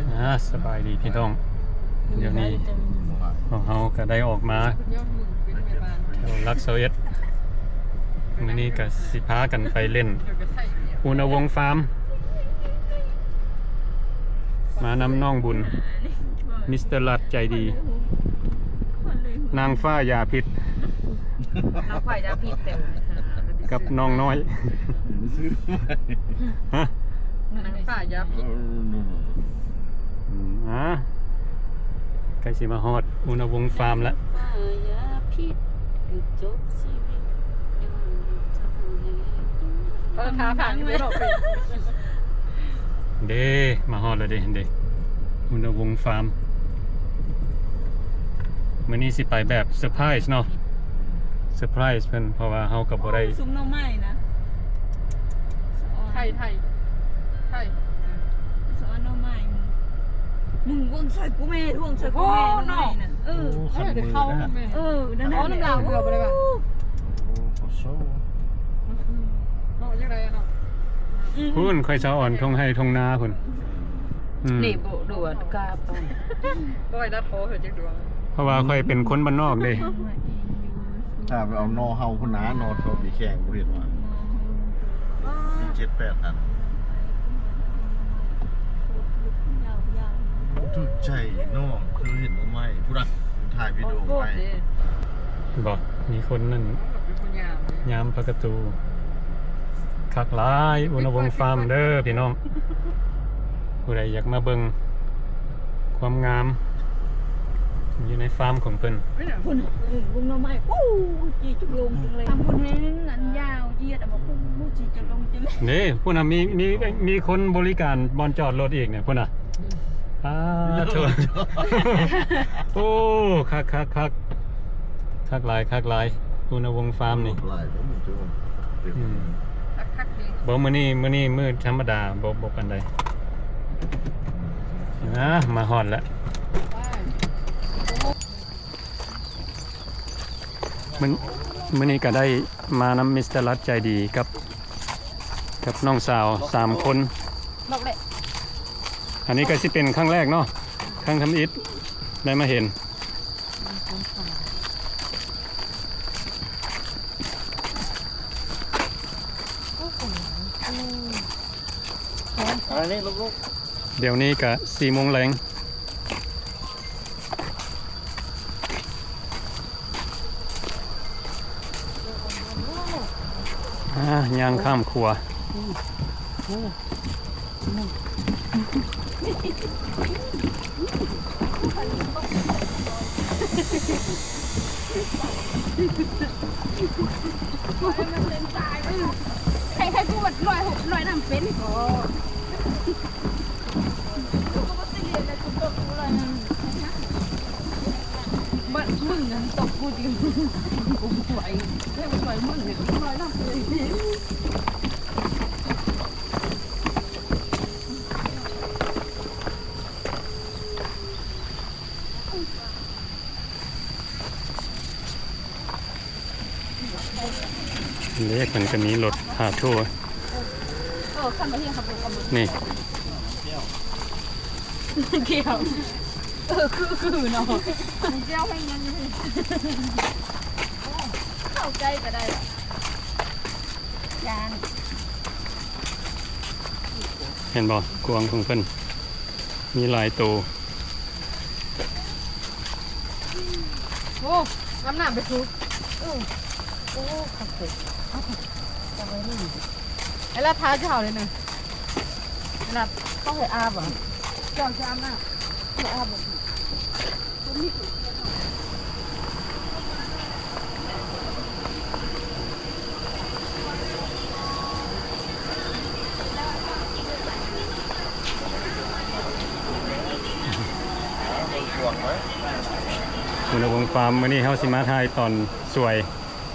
ອ່າ ສະບາຍດີພີ່ນ້ອງ, ດຽວນີ້ພວກເຮົາກໍໄດ້ອອກມາແຖວຫຼັກຊາວເອັດ ມື້ນີ້ກໍຊິພາກັນໄປຫຼິ້ນອຸນະວົງຟາມ ມານຳນ້ອງບຸນ ມິສເຕີລັດໃຈດີ ນາງຟ້າຢາພິດ ນາງຟ້າຢາພິດ ກັບນ້ອງນ້ອຍ ຮະ ນາງຟ້າຢາພິດ ອືມ ອ່າ ໃກ້ຊິມາຮອດອຸນະວົງຟາມລະ ເອີ ຖ້າທາງຢູ່ດອກ ເດ້ ມາຮອດແລ້ວເດ້ ເດ້ ອຸນະວົງຟາມ. ມື້ນີ້ຊິໄປແບບເຊີໄພຣສ໌ເນາະ ເຊີໄພຣສ໌ເພິ່ນ ເພາະວ່າເຮົາກໍບໍ່ໄດ້ ໂອ້ ຊຸມໜໍ່ໄມ້ນະ ໄທ ໄທ ໄທ ສະອອນໜໍ່ໄມ້ ມຶງ ມຶງວົງໃສ່ກູແມ່ ວົງໃສ່ກູແມ່ ໂອ້ ໜໍ່ໄມ້ນະ ເອີ ໂອ້ ຄັນມືນະ ເອີ ນັ້ນແຫຼະ ເອົານ້ຳລາວ ເອີ ບໍ່ໄດ້ວ່າ ໂອ້ ຂໍໂຊ ອືມ ເນາະ ຈັ່ງໃດເນາະ ອືມ ພຸ້ນ ຂ້ອຍສະອອນທົ່ງໄຮ່ທົ່ງນາພຸ້ນ ອືມ ນີ້ບໍ່ດວດກາບ ໂອ້ຍ ດັດຄໍເຮີຈັກດວງ ເພາະວ່າຂ້ອຍເປັນຄົນບ້ານນອກເດ້ ຖ້າໄປເອົາໜໍ່ເຫົ່າພຸ້ນນະ ໜໍ່ເທົ່າມີແຂງບໍ່ເຫັນວ່າ ມີເຈັດແປດອັນ ຖືກໃຈເນາະ ຄືເຫັນໜໍ່ໄມ້ພຸ້ນນະ ຖ່າຍວິດີໂອໄວ້ ບໍ່ ມີຄົນນັ້ນ ຍາມພັກກະຕູ ຄັກຫຼາຍ ອຸນະວົງຟາມເດີພີ່ນ້ອງ ຜູ້ໃດຢາກມາເບິ່ງຄວາມງາມ ຢູ່ໃນຟາມຂອງເພິ່ນ ພຸ້ນ ເບິ່ງໜໍ່ໄມ້ ໂອ້ ຈີຈັກລົງຈັ່ງເລີຍ ທາງພຸ້ນແຮງອັນຍາວຢຽດ ເອົາມາປຸ້ງ ຈີຈັກລົງຈັ່ງເລີຍ ເດ້ ພຸ້ນນະ ມີ ມີ ມີຄົນບໍລິການບ່ອນຈອດລົດອີກນີ້ ພຸ້ນນະ ອືມ ປາໂທ້ ໂອ້ ຄັກໆໆ ຄັກຫຼາຍ ຄັກຫຼາຍ ອຸນະວົງຟາມນີ້ ອືມ ຄັກໆ ບໍ່ ມື້ນີ້ ມື້ນີ້ມື້ທຳມະດາ ບໍ່ ບໍ່ປານໃດ ອ່າ ມາຮອດແລ້ວ ມື້ ມື້ນີ້ກໍໄດ້ມານຳມິສເຕີລັດໃຈດີກັບ ກັບນ້ອງສາວສາມຄົນ ອັນນີ້ກໍຊິເປັນຄັ້ງແລກເນາະ ຄັ້ງທຳອິດໄດ້ມາເຫັນ ອັນນີ້ລູກໆ ດຽວນີ້ກະສີ່ໂມງແລງ ອ່າ ຍ່າງຂ້າມຂົວ ໃຜໆ ຜູ້ວ່າລອຍ ລອຍນ້ຳເປັນກໍ ບັດມຶງນັ້ນຕົກກູຈິງ ກູບໍ່ໄຫວ ແລ້ວບໍ່ໄຫວມຶງນີ້ລອຍນ້ຳເປັນ. ເດ້ ເພິ່ນກໍມີລົດພາທົວ ເອີ ຄັນບໍ່ເຫັນຂັບລົດ ຂັບລົດ ນີ້ ກ່ຽວ ເອີ ຄື ຄືເນາະ ກ່ຽວໃຫ້ຍັງ ເຂົ້າໃຈກໍໄດ້ລະ ຢ້ານ ເຫັນບໍ່ ກວາງຂອງເພິ່ນ ມີຫຼາຍໂຕ. ໂອ້ ອາບນ້ຳໄປສູ່ ເອີ ໂອ້ ຄັກເລີຍ ເອົາໄປ ເອົາໄວ້ນີ້ ໄອ້ລັດ ຖ້າເຈົ້າເລີຍນະ ໄອ້ລັດ ເຂົາໃຫ້ອາບບໍ່ ເຈົ້າຊິອາບນ້ຳ ເຈົ້າອາບບໍ່? ອຸນຫະພູມຟາມ ມື້ນີ້ເຮົາຊິມາຖ່າຍຕອນສວຍ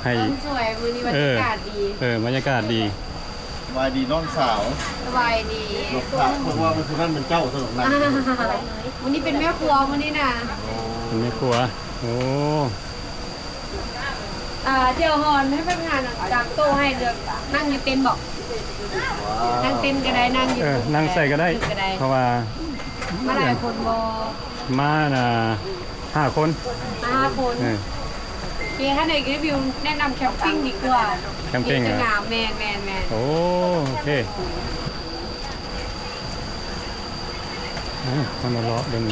ໃຫ້ ຕອນສວຍ ມື້ນີ້ບັນຍາກາດດີ ເອີ ບັນຍາກາດດີ. ສະບາຍດີນ້ອງສາວ ສະບາຍດີ ເພາະວ່າຜູ້ນັ້ນແມ່ນເຈົ້າ ສະໜົກນັ້ນ ມື້ນີ້ເປັນແມ່ຄົວ ມື້ນີ້ນະ ເປັນແມ່ຄົວ ໂອ້ ອ່າ ດຽວຮອນໃຫ້ພະນັກງານຕາມໂຕະໃຫ້ ນັ່ງຢູ່ເຕັນບໍ ນັ່ງເຕັນກໍໄດ້ ນັ່ງຢູ່ ເອີ ນັ່ງໃສກໍໄດ້ ເພາະວ່າ ມາຫຼາຍຄົນບໍ່? ມານະ ຫ້າຄົນ ຫ້າຄົນ. ເອີ ໂອເຄ ຖ້າໃນຣີວິວແນະນຳແຄມປິງດີກວ່າ. ແຄມປິງ ເອີ ຈະງາມ. ແມ່ນໆໆ. ໂອ້ ໂອເຄ ເຮົາມາເລາະເບິ່ງ.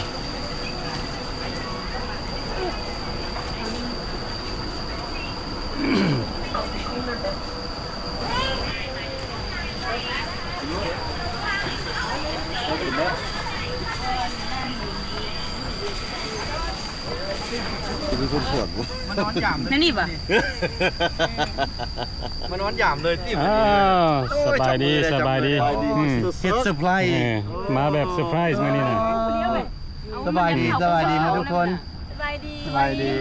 ມານອນຢາມເລີຍຕິ. ອ້າວ ສະບາຍດີ ສະບາຍດີ. ເຮັດເຊີໄພຣສ໌ ເອີ ມາແບບເຊີໄພຣສ໌ມື້ນີ້ນະ. ສະບາຍດີ ສະບາຍດີໝົດທຸກຄົນ. ສະບາຍດີ ສະບາຍດີ.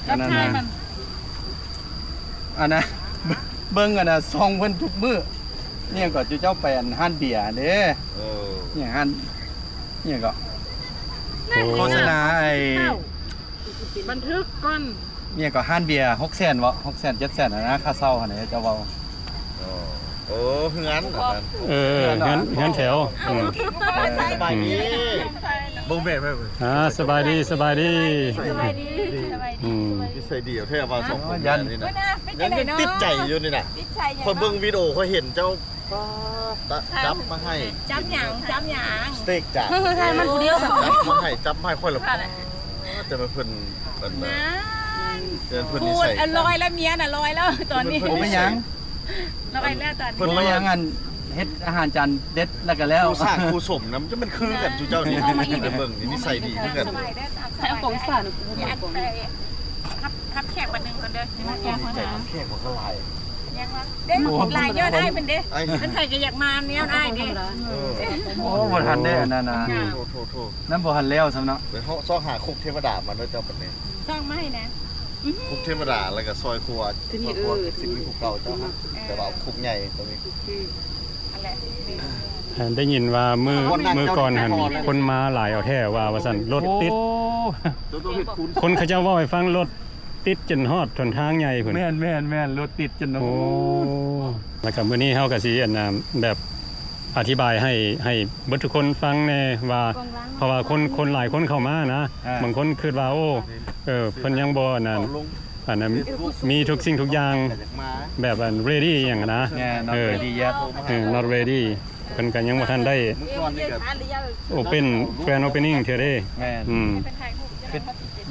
ອັນນັ້ນນະ ອັນນະ ເບິ່ງອັນນະ ສ່ອງເພິ່ນທຸກມື້. ນີ້ກໍ ເຈົ້າໄປອັນຮ້ານເບຍເດ້. ເອີ ນີ້ຮ້ານ ນີ້ກໍ ໂອ້ ໂຄສະນາໄອ້ ບັນທຶກກ່ອນ. ນີ້ກໍຮ້ານເບຍ ຫົກແສນເບາະ ຫົກແສນ ເຈັດແສນຫັ້ນນະ ຄ່າເຊົ່າຫັ້ນເດ້ ເຈົ້າເວົ້າ. ໂອ້ ເຮືອນ ເອີ ເຮືອນ ເຮືອນແຖວ. ອືມ ສະບາຍດີ ອືມ ເບິ່ງແບບ ອ່າ ສະບາຍດີ ສະບາຍດີ. ສະບາຍດີ ສະບາຍດີ. ອືມ ນິໄສດີແທ້ວ່າສອງຄົນນີ້ນະ. ຍັງຕິດໃຈຢູ່ນີ້ນະ. ຂ້ອຍເບິ່ງວິດີໂອ ຂ້ອຍເຫັນເຈົ້າ ປາດ ຈັບມາໃຫ້. ຈັບຫຍັງ? ຈັບຫຍັງ? ສະເຕັກຈ້າ. ມັນຜູ້ດຽວ ຈັບມາໃຫ້ ຈັບມາໃຫ້ຂ້ອຍລະ. ແຕ່ວ່າເພິ່ນ ອັນນັ້ນ ເພິ່ນນິໄສ ອັນລອຍລະເມຍນະ ລອຍແລ້ວຕອນນີ້. ບໍ່ເປັນຫຍັງ ລອຍແລ້ວຕອນນີ້. ບໍ່ເປັນຫຍັງ ອັນເຮັດອາຫານຈານເດັດແລ້ວກໍແລ້ວ. ຄູ່ສ້າງຄູ່ສົມນະ ມັນຈະແມ່ນຄືກັນ ຈຸເຈົ້ານີ້. ໄປເບິ່ງນີ້ ນິໄສດີຄືກັນ. ໃສ່ອາກົງສານ ຮັບ ຮັບແຂກບັດໜຶ່ງກ່ອນເດີ. ແຂກມັນກໍຫຼາຍ ຍັງວ່າເດ້ ຫຼາຍຍ້ອນອ້າຍເພິ່ນເດ້. ເພິ່ນໃຜກໍຢາກມາແນວອ້າຍເດ້. ເອີ ໂອ້ ບໍ່ທັນເດ້ ອັນນັ້ນນະ. ໂທ ໂທ ໂທ ນັ້ນບໍ່ທັນແລ້ວຊ້ຳເນາະ. ໄປເຊາະຫາຄຸກເທວະດາມາເດີເຈົ້າບັດນີ້. ຊອກມາໃຫ້ແດ່. ຄຸກເທວະດາ ແລ້ວກໍຊອຍຄົວ ຊອຍຄົວ ເອີ ຊິມີຜູ້ເກົ່າເຈົ້າ. ເອີ ແຕ່ວ່າເອົາຄຸກໃຫຍ່ຕົວນີ້. ອືມ ອັນແຫຼະ. ໄດ້ຍິນວ່າມື້ ມື້ກ່ອນຫັ້ນ ຄົນມາຫຼາຍເອົາແທ້ວ່າ ວ່າຊັ້ນ. ລົດຕິດ ໂອ້ ຄົນເຂົາເຈົ້າເວົ້າໃຫ້ຟັງ ລົດຕິດຈົນຮອດຫົນທາງໃຫຍ່ພຸ້ນ. ແມ່ນໆໆ ລົດຕິດຈົນ. ໂອ້ ແລ້ວກໍມື້ນີ້ເຮົາກໍຊິ ອັນນ່າ ແບບ ອະທິບາຍໃຫ້ ໃຫ້ເບິດທຸກຄົນຟັງແດ່ວ່າ ເພາະວ່າຄົນ ຄົນຫຼາຍຄົນເຂົ້າມານະ. ອ່າ ບາງຄົນຄິດວ່າ ໂອ້ ເອີ ເພິ່ນຍັງບໍ່ ອັນນັ້ນ ອັນນັ້ນ ມີທຸກສິ່ງທຸກຢ່າງ ແບບ ອັນ ເຣດີ ອີ່ຫຍັງນະ. ເອີ ເອີ not ready. ເພິ່ນກໍຍັງບໍ່ທັນໄດ້ ໂອເພັນ ແກຣນໂອເພັນນິງເທື່ອເດ້. ແມ່ນ ອືມ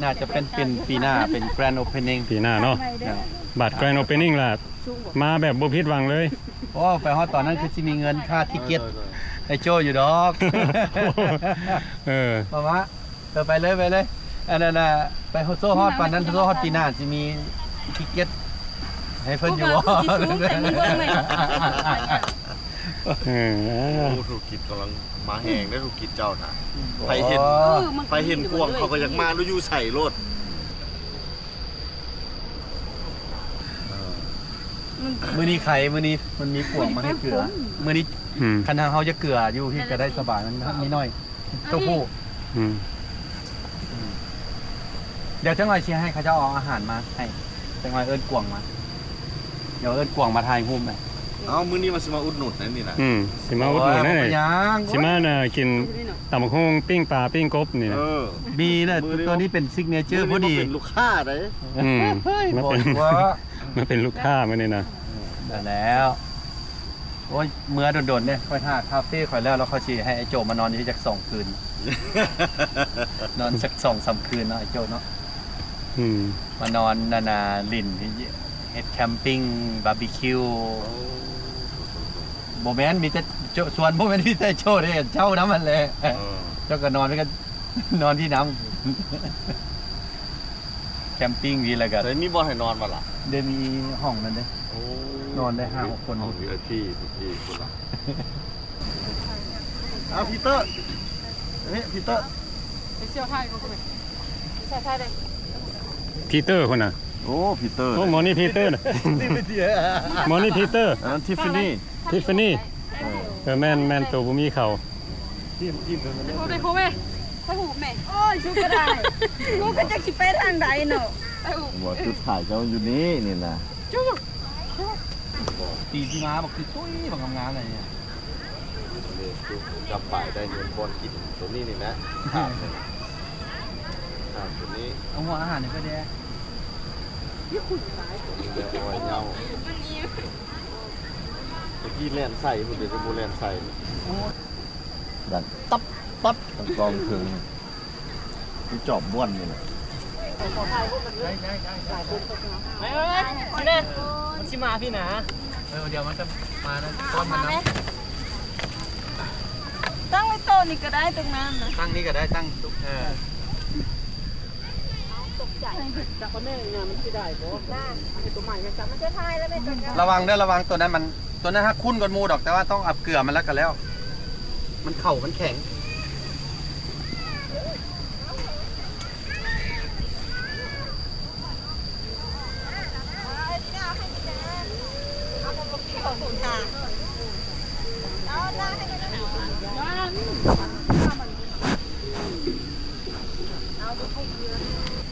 ໜ້າຈະເປັນ ເປັນປີໜ້າ ເປັນແກຣນໂອເພັນນິງປີໜ້າເນາະ. ບາດແກຣນໂອເພັນນິງລະ ມາແບບບໍ່ຜິດຫວັງເລີຍ. ໂອ້ ໄປຮອດຕອນນັ້ນຄືຊິມີເງິນຄ່າທິກເກັດໃຫ້ໂຈ້ຢູ່ດອກ. ເອີ ມາ ມາ ເອີ ໄປເລີຍ ໄປເລີຍ. ອັນນັ້ນນະ ໄປໂຊຮອດປານນັ້ນ ໂຊຮອດປີໜ້າຊິມີທິກເກັດໃຫ້ເພິ່ນຢູ່ບໍ່? ເອີ ໂອ້ ທຸລະກິດກຳລັງມາແຮງເດ້ ທຸລະກິດເຈົ້ານະ. ໃຜເຫັນ ໃຜເຫັນກວາງເຂົາກໍຢາກມາ ຫຼືຢູ່ໃສໂລດ. ມື້ນີ້ໄຄ ມື້ນີ້ມັນມີກວາງມາໃຫ້ເກືອ. ມື້ນີ້ ອືມ ຄັນເຮົາຢາກເກືອຢູ່ພີ້ກໍໄດ້ສະບາຍ ມັນມີໜ້ອຍ. ເຕົ້າຫູ້ ອືມ ດຽວຈັກໜ່ອຍຊິໃຫ້ເຂົາເຈົ້າເອົາອາຫານມາໃຫ້. ຈັກໜ່ອຍເອີ້ນກວາງມາ ດຽວເອີ້ນກວາງມາຖ່າຍຮູບ. ເອົ້າ ມື້ນີ້ວ່າຊິມາອຸດໜູນແນວນີ້ນະ. ອືມ ຊິມາອຸດໜູນແນວນີ້. ຊິມານະ ກິນຕຳບັກຫຸ່ງ ປີ້ງປາ ປີ້ງກົບນີ້ນະ. ເອີ ມີນະ ຕົວນີ້ເປັນຊິກເນເຈີພໍດີ. ເປັນລູກຄ້າໄດ໋. ອືມ ມາເປັນ ມາເປັນລູກຄ້າມື້ນີ້ນະ. ນັ້ນແລ້ວ ໂອ້ຍ ເມື່ອດົນໆເດ້ ຂ້ອຍຖ້າຄາເຟຂ້ອຍແລ້ວ ແລ້ວຂ້ອຍຊິໃຫ້ໄອ້ໂຈມານອນຢູ່ຈັກສອງຄືນ ນອນຈັກສອງສາມຄືນເນາະ ໄອ້ໂຈເນາະ. ອືມ ມານອນນັ້ນນະ ຫຼິ້ນ ເຮັດແຄມປິງ ບາບີຄິວ. ໂອ້ ບໍ່ແມ່ນ ມີແຕ່ໂຈ ສວນ ບໍ່ແມ່ນມີແຕ່ໂຈເດ້ ເຈົ້ານຳຫັ້ນແຫຼະ. ເອີ ເຈົ້າກໍນອນ ນອນພີ້ນຳ ແຄມປິງພີ້ ແລ້ວກໍ ໃສ ມີບ່ອນໃຫ້ນອນບໍ່ລະ? ໄດ້ມີຫ້ອງນັ້ນເດ້. ໂອ້ ນອນໄດ້ຫ້າຫົກຄົນ ຫ້ອງວີໄອພີພຸ້ນ ພີ້ພຸ້ນລະ. ອ້າວ ປີເຕີ ນີ້ ປີເຕີ ໄປສ່ຽວຖ່າຍກ່ອນ ໄປສ່ຽວຖ່າຍເດ້ ປີເຕີພຸ້ນນະ. ໂອ້ ປີເຕີ ໂອ້ ໝໍນີ້ປີເຕີນະ ໝໍນີ້ປີເຕີ. ອັນນັ້ນທິຟຟານີ ທິຟຟານີ. ເອີ ເອີ ແມ່ນ ແມ່ນ ໂຕບໍ່ມີເຂົາ. ໄປຮູບ ໄປຮູບແມ່ ໄປຮູບແມ່. ໂອ້ຍ ຊຸກກໍໄດ້ ກູກໍຈັກຊິໄປທາງໃດເນາະ. ໄປຮູບ ບໍ່ ຈຸດຖ່າຍເຈົ້າຢູ່ນີ້ ນີ້ນະ. ປີທີ່ມາບັກຄືຕຸ້ຍ ບັກງາມໆເລີຍ. ນີ້ຄືຈັບປາຍໄດ້ຍ້ອນບ່ອນກິນຕົວນີ້ນີ້ແຫຼະ ຂາດນີ້ ຂາດຕົວນີ້ ເອົາຫົວອາຫານໃຫ້ເພິ່ນແດ່ ຕົວນີ້ແຫຼະ ອ້ອຍເຫຍົາ ມັນອີ່ມ ຕະກີ້ແລ່ນໃສ່ພຸ້ນ ດຽວນີ້ບໍ່ແລ່ນໃສ່ ໂອ້ຍ ດັງຕັບ ຕັບ ກອງເຄື່ອງ ຄືຈອບບ້ວນນີ້ແຫຼະ ໄປໆໆ ມັນຊິມາພີ່ນະ ເອີ ດຽວມັນຈະມານະ ຕ້ອນມັນນະ ຕັ້ງໄວ້ໂຕະນີ້ກໍໄດ້ ຕົງນັ້ນນະ ຕັ້ງນີ້ກໍໄດ້ ຕັ້ງຕຸກ ເອີ ຕົກໃຈ ຈັກວ່າແມ່ນຫຍັງມັນຊິໄດ້ບໍ່ ເຮັດຕົວໃໝ່ແມ່ນ ມັນຈະຖ່າຍແລ້ວແມ່ນ ລະວັງເດີ ລະວັງຕົວນັ້ນມັນ ຕົວນັ້ນຫາຂຸ້ນກ່ອນໝູ່ດອກ ແຕ່ວ່າຕ້ອງອັບເກືອມັນແລ້ວກໍແລ້ວ ມັນເຂົ້າ ມັນແຂງ.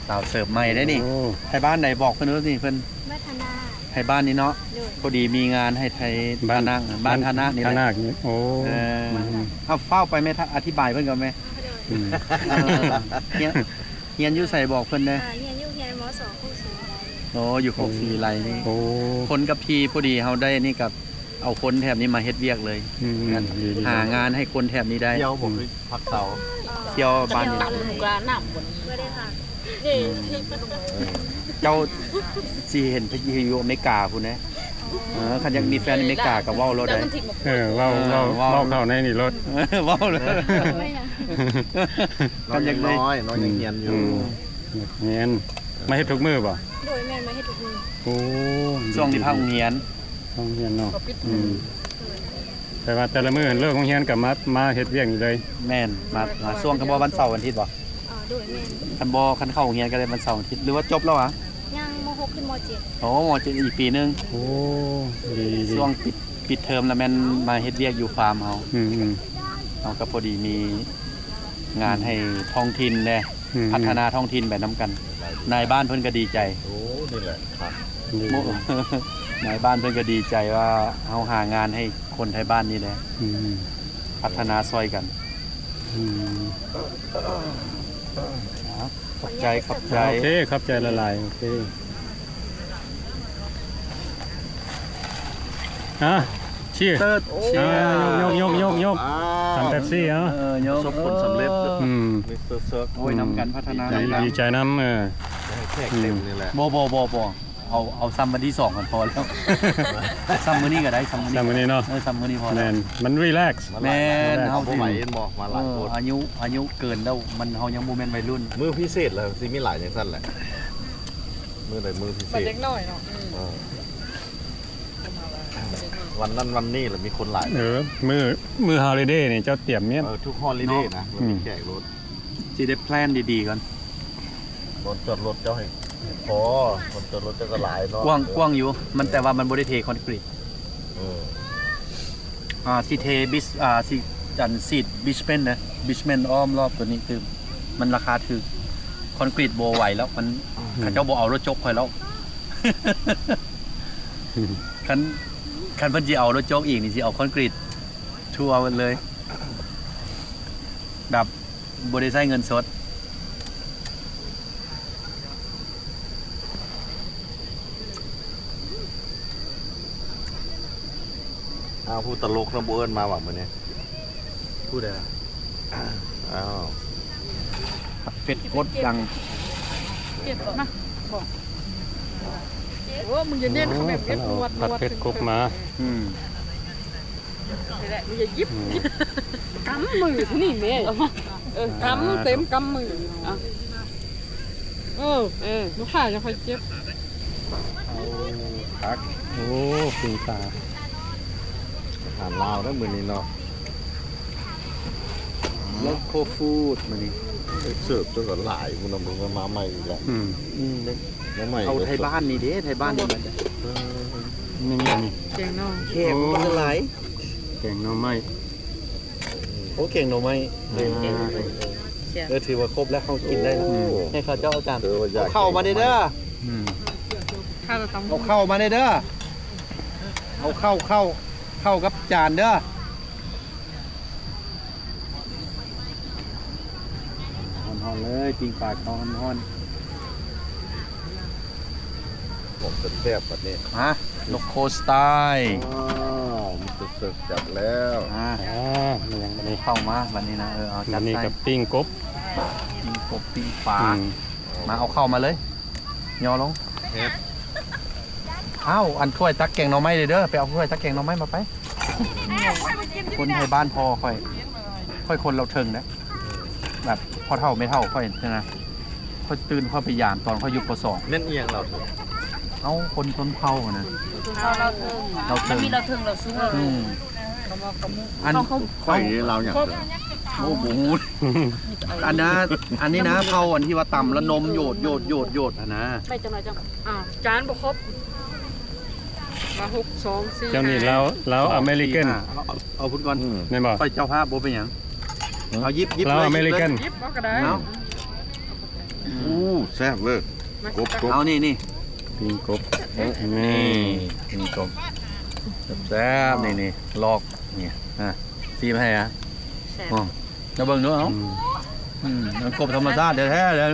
ສາວເສີບໃໝ່ໄດ໋ນີ້ ໂອ້ ໄທບ້ານໃດ ບອກເພິ່ນໂລດນີ້ ເພິ່ນ ວັດທະນາ ໄທບ້ານນີ້ເນາະ ໂດຍ ພໍດີມີງານໃຫ້ໄທ ບ້ານ ທ່ານາກ ບ້ານທ່ານາກນີ້ແຫຼະ ທ່ານາກນີ້ ໂອ້ ເອີ ອືມ ເອົາ ຟ້າວໄປແມ່ ອະທິບາຍເພິ່ນກ່ອນແມ່ ໂດຍ ເອີ ຮຽນ ຮຽນຢູ່ໃສບອກເພິ່ນແດ່ ອ່າ ຮຽນຢູ່ ຮຽນ ມສ ໂຄກສີວິໄລ ໂອ້ ຢູ່ໂຄກສີວິໄລນີ້ ໂອ້ ຄົນກັບທີ່ ພໍດີເຮົາໄດ້ນີ້ກັບ ເອົາຄົນແຖບນີ້ມາເຮັດວຽກເລີຍ ອືມ ດີໆ ຫາງານໃຫ້ຄົນແຖບນີ້ໄດ້ ທ່ຽວບໍ່ຄືພັກເຊົາ ທ່ຽວບ້ານນີ້ ການ້ຳບໍ່ນີ້ ບໍ່ໄດ້ພັກ ເອີ ເຈົ້າຊິເຫັນໄປຢູ່ອາເມລິກາພຸ້ນເດ້ ເອີ ຄັນຢາກມີແຟນອາເມລິກາກໍເວົ້າໂລດເດ້ ເອີ ເວົ້າ ເອີ ເວົ້າ ເວົ້າ ເວົ້າເຂົ້າໃນນີ້ໂລດ ເອີ ເວົ້າເລີຍ ເອີ ເຮົາຍັງນ້ອຍ ນ້ອງຍັງຮຽນຢູ່ ອືມ ຮຽນ ມາເຮັດທຸກມື້ບໍ່? ໂດຍ ແມ່ນ ມາເຮັດທຸກມື້ ໂອ້ ຊ່ວງທີ່ພັກໂຮງຮຽນ ໂຮງຮຽນເນາະ ກໍປິດ ອືມ ແຕ່ວ່າແຕ່ລະມື້ເລີກໂຮງຮຽນກໍມາ ມາເຮັດວຽກນີ້ເລີຍ ແມ່ນ ມາ ມາຊ່ວງ ຄັນບໍ່ວັນເສົາວັນອາທິດບໍ່? ອ່າ ໂດຍ ແມ່ນ ຄັນບໍ່ ຄັນເຂົ້າໂຮງຮຽນກໍໄດ້ວັນເສົາວັນອາທິດ ຫຼືວ່າຈົບແລ້ວຫວາ? ຍັງ ມໍຫົກຂຶ້ນມໍເຈັດ ໂອ້ ມໍເຈັດ ອີກປີໜຶ່ງ ໂອ້ ດີໆ ຊ່ວງປິດ ປິດເທີມລະແມ່ນມາເຮັດວຽກຢູ່ຟາມເຮົາ ອືມໆ ເຮົາກໍພໍດີມີງານໃຫ້ທ້ອງຖິ່ນແດ່ ອືມໆ ພັດທະນາທ້ອງຖິ່ນໄປນຳກັນ ນາຍບ້ານເພິ່ນກໍດີໃຈ ໂອ້ ນີ້ແຫຼະຄັກ ນາຍບ້ານເພິ່ນກໍດີໃຈວ່າເຮົາຫາງານໃຫ້ຄົນໄທບ້ານນີ້ແຫຼະ ອືມ ພັດທະນາຊ່ອຍກັນ ອືມ ຂອບໃຈ ຂອບໃຈ ໂອເຄ ຂອບໃຈຫຼາຍໆ ໂອເຄ ອ່ະ ເຊຍ ເຕີດ ເຊຍ ຍົກໆໆໆ ອ່າ ທຳເປັບຊີ ເອົາ ເອີ ຍົກ ປະສົບຜົນສຳເລັດ ອືມ ມິສເຕີເຊີກ ໂອ້ຍ ນຳກັນພັດທະນາ ດີໃຈນຳ ເອີ ໃຫ້ແຂກເຕັມນີ້ແຫຼະ ບໍ່ໆໆໆ ເອົາ ເອົາຊ່ຳວັນທີສອງກ່ອນ ພໍແລ້ວ ຊ່ຳມື້ນີ້ກໍໄດ້ ຊ່ຳມື້ນີ້ ຊ່ຳມື້ນີ້ເນາະ ເອີ ຊ່ຳມື້ນີ້ພໍແລ້ວ ແມ່ນ ມັນຣີແລັກ ແມ່ນ ເຮົາບໍ່ໄຫວ ເຫັນບໍ່ ມາຫຼາຍຄົນ ເອີ ອາຍຸ ອາຍຸເກີນແລ້ວ ມັນ ເຮົາຍັງບໍ່ແມ່ນໄວລຸ້ນ ມື້ພິເສດລະຊິມີຫຼາຍຈັ່ງຊັ້ນແຫຼະ ມື້ໃດມື້ພິເສດ ເດັກນ້ອຍເນາະ ເອີ ວັນນັ້ນວັນນີ້ລະມີຄົນຫຼາຍ ເອີ ມື້ ມື້ຮອລິເດນີ້ເຈົ້າຕຽມແມ່ນ ເອີ ທຸກຮອລິເດນະ ມີແຂກໂລດ ຊິໄດ້ແພລນດີໆກ່ອນ ບ່ອນຈອດລົດເຈົ້າໃຫ້ພໍ ບ່ອນຈອດລົດເຈົ້າກໍຫຼາຍເນາະ ກວ້າງ ກວ້າງຢູ່ ມັນ ແຕ່ວ່າມັນບໍ່ໄດ້ເທຄອນກຣີດ ເອີ ອ່າ ຊິເທບິດ ອ່າ ຊິ ອັນ ສີດບິດເມັນນະ ບິດເມັນອ້ອມລອບຕົວນີ້ ຄືມັນລາຄາຖືກ ຄອນກຣີດບໍ່ໄຫວແລ້ວ ມັນ ເຂົາເຈົ້າບໍ່ເອົາລົດຈົກຂ້ອຍແລ້ວ ຄັນ ຄັນເພິ່ນຊິເອົາລົດຈົກອີກນີ້ ຊິເອົາຄອນກຣີດທົ່ວເບິດເລີຍ ແບບ ບໍ່ໄດ້ໃຊ້ເງິນສົດ ອ້າວ ຜູ້ຕະຫຼົກນະ ບໍ່ເອີ້ນມາຫວາມື້ນີ້ ຜູ້ໃດລະ ອ້າວ ຜັດເຜັດກົດດັງ ເຈັບບໍ່ ມາ ບໍ່ ໂອ້ ມຶງຢ່າແໜ້ນເຂົ້າແບບ ໂອ້ ເຮັດງວດ ຜັດເຜັດກົດມາ ອືມ ນີ້ແຫຼະ ຢ່າຢິບ ກຳມືເທົ່ານີ້ແມ່ ເອີ ກຳເຕັມກຳມື ເອີ ເອີ ລູກຄ້າຢ່າຄ່ອຍເຈັບ ເອົາຜັກ ໂອ້ ປີ້ງປາ ອາຫານລາວເດີມື້ນີ້ເນາະ ໂລຄໍຟູດມື້ນີ້ ເສີບຈົນກໍຫຼາຍ ມື້ນຳມາໃໝ່ອີກແລ້ວ ອືມ ອືມ ມາໃໝ່ ເອົາໄທບ້ານນີ້ເດ້ ໄທບ້ານນີ້ ເອີ ນີ້ ແກງໜໍ່ ແຂກມັນກໍຫຼາຍ ແກງໜໍ່ໄມ້ ໂອ້ ແກງໜໍ່ໄມ້ ເອີ ເອີ ຖືວ່າຄົບແລ້ວ ເຮົາກິນໄດ້ແລ້ວ ໂອ້ ໃຫ້ເຂົາເຈົ້າເອົາຈານ ເອົາເຂົ້າມາແດ່ເດີ ອືມ ເອົາເຂົ້າມາແດ່ເດີ ເອົາເຂົ້າ ເຂົ້າ ເຂົ້າກັບຈານເດີ. ເອົາເລີຍ ປີ້ງປາເຂົ້າຮ້ອນໆ ຂອງແຊບໆ ບັດນີ້ ຮະ ໂລໂກ້ສະໄຕ ອ້າວ ມັນຈະເສີບຈັດແລ້ວ ອ່າ ອ່າ ມີຫຍັງບັດນີ້ ເຂົ້າມາບັດນີ້ນະ ເອີ ເອົາຈັດໃສ່ ບັດນີ້ກໍປີ້ງກົບ ປີ້ງກົບ ປີ້ງປາ ອືມ ມາ ເອົາເຂົ້າມາເລີຍ ຍໍລົງ ເຮັດ ອ້າວ ອັນຖ້ວຍຕັກແກງໜໍ່ໄມ້ເດີ ໄປເອົາຖ້ວຍຕັກແກງໜໍ່ໄມ້ມາໄປ ຄົນໄທບ້ານພໍ່ຂ້ອຍ ຂ້ອຍຄົນລາວເທິງເດ້ ແບບພໍ່ເຖົ້າແມ່ເຖົ້າຂ້ອຍຫັ້ນນະ ຂ້ອຍຕື່ນ ຂ້ອຍໄປຢາມຕອນຂ້ອຍຢູ່ ປໍສອງ ແມ່ນອີ່ຫຍັງລາວເທິງ? ເອົ້າ ຄົນຊົນເຜົ່າຫັ້ນນະ ຊົນເຜົ່າລາວເທິງ ລາວເທິງ ມັນມີລາວເທິງລາວສູງ ອືມ ອັນ ຂ້ອຍນີ້ລາວຫຍັງເທີ? ໂອ້ ບໍ່ຮູ້ ອັນນະ ອັນນີ້ນະ ເຜົ່າອັນທີ່ວ່າຕຳແລ້ວນົມໂຢດໆໆໆຫັ້ນນະ ໄປຈັກໜ່ອຍຈັ່ງ ອ້າວ ຈານບໍ່ຄົບ ມາ ຫົກ ສອງ ສີ່ ເຈົ້ານີ້ລາວ ລາວອາເມລິກັນ ເອົາ ເອົາພຸ້ນກ່ອນ ແມ່ນບໍ່? ຂ້ອຍເຈົ້າພາບ ບໍ່ເປັນຫຍັງ ເອົາ ຫຍິບ ຫຍິບເລີຍ ລາວອາເມລິກັນ ຫຍິບເອົາກໍໄດ້ ເອົາ ອືມ ໂອ້ ແຊບເວີຍ ກົບ ກົບ ເອົາ ນີ້ ນີ້ ປີ້ງກົບ ນີ້ ນີ້ ປີ້ງກົບ ແຊບໆ ນີ້ ນີ້ ລອກ ນີ້ ອ່ະ ຊີມໃຫ້ ອ່ະ ແຊບ ອືມ ມາເບິ່ງດູ ເອົາ ອືມ ອືມ ມັນກົບທຳມະຊາດແທ້ໆເລີຍ.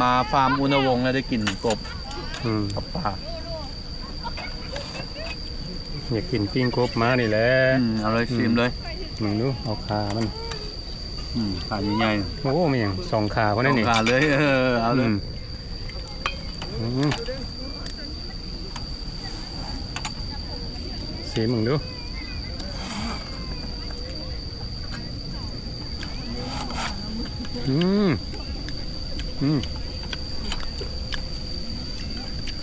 ມາຟາມອຸນະວົງແລ້ວໄດ້ກິນກົບ ອືມ ກັບປາ ຢາກກິນປີ້ງກົບມານີ້ແຫຼະ ອືມ ເອົາເລີຍ ອືມ ຊີມເລີຍ ເບິ່ງດູ ເອົາຂາມັນ ອືມ ຂາໃຫຍ່ໆ ໂອ້ ແມ່ນຫຍັງ ສອງຂາພຸ້ນນີ້ ສອງຂາເລີຍ ເອີ ເອົາເລີຍ ອືມ ອືມ ຊີມເບິ່ງດູ ອືມ ອືມ